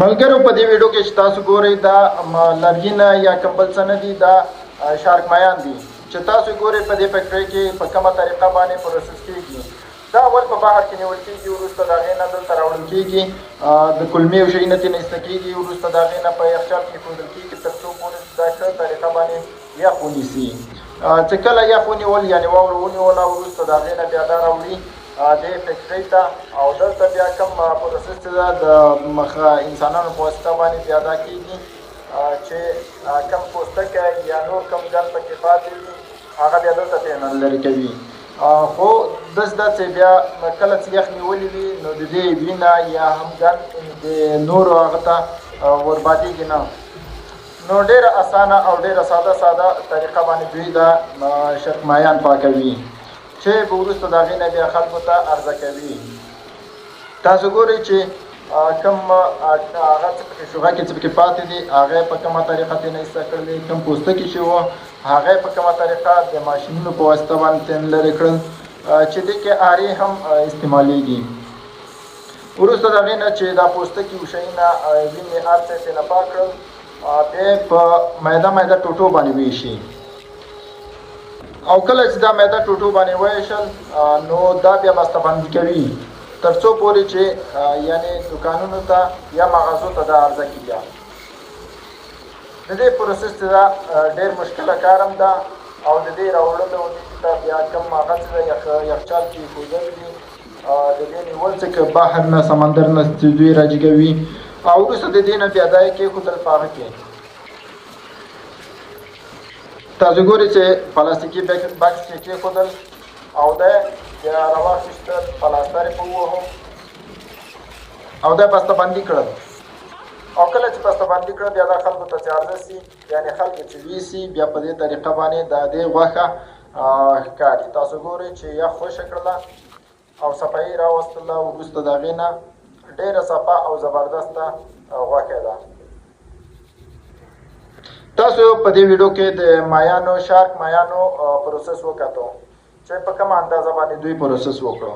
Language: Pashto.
ملګرو، په دې ویډیو کې چې تاسو ګورئ، دا لرګینه یا کوم بل څه نه دي، دا شارک مایان دي چې تاسو ګورئ په دې فیکټرۍ کې په کومه طریقه باندې پروسس کیږي. دا اول په بحر کې نیول کیږي، وروسته د هغې نه دلته راوړل کیږي، د کلمې او شیونه ترې نه ایسته کیږي. وروسته د هغې نه په یخچال کې ایښودل کیږي تر څو پورې چې دا ښه طریقه باندې یخ ونیسي. چې کله یخ ونیول، یعنې واوره ونیوله، وروسته د هغې نه بیا دا راوړي دې فیکټرۍ ته او دلته بیا کوم پروسس چې ده، د مخ انسانانو په واسطه باندې بیا دا کیږي چې کوم پوستکی یا نور کوم ګند پکې پاتې وي، هغه بیا دلته ترې نه لرې کوي. خو داسې ده چې بیا کله چې یخ نیولي وي، نو د دې وینه یا هم ګند د نورو هغه ته وربادېږي نه. نو ډېره اسانه او ډېره ساده ساده طریقه باندې دوی دا شرک مایان پاکوي چې به وروسته د هغې نه بیا خلکو ته عرضه کوي. تاسو ګورئ چې کوم هغه څه پکې شوغه کې څه پکې پاتې دي، هغه په کومه طریقه ترې نه ایسته کړلې، کوم پوستکي چې و، هغه په کومه طریقه د ماشینونو په واسطه باندې ترې لرې کړل چې دې کې آرې هم استعمالیږي. وروسته د هغې نه چې دا پوستکي او شیونه، وینې، هر څه ترې نه پاک کړل، بیا په میده میده ټوټو باندې ویشي او کله چې دا میده ټوټو باندې ویشل، نو دا بیا بسته بندي کوي تر څو پورې چې یعنی دکانونو ته یا مغازو ته دا عرضه کیږي. د دې پروسس چې دا ډېر مشکله کار هم ده او د دې راوړلو دې ته بیا کوم هغه څه یخچال کې ایښودل دي، د دې نیول چې که بحر نه، سمندر نه چې دوی راجګوي او وروسته د دې نه بیا دا یې کېښودل په هغه کې. تاسو ګورئ چې پلاستیکي بکس کې کېښودل او دا بیا راواخیستل، پلاستر یې په ووهو او دا بسته بندي کړل. او کله چې بسته بندي کړل، بیا دا خلکو ته چې عرضه سي، یعنې خلکو چې ویسي، بیا په دې طریقه باندې د دې غوښه ښکاري. تاسو ګورئ چې یخ خوشې کړله او صفایي راوستله. وروسته د هغې نه ډېره صفا او زبردسته غوښه ده. تاسو په دې ویډیو کې د مایانو، شارک مایانو پروسس وکتو چې په کومه اندازه باندې دوی پروسس وکړو.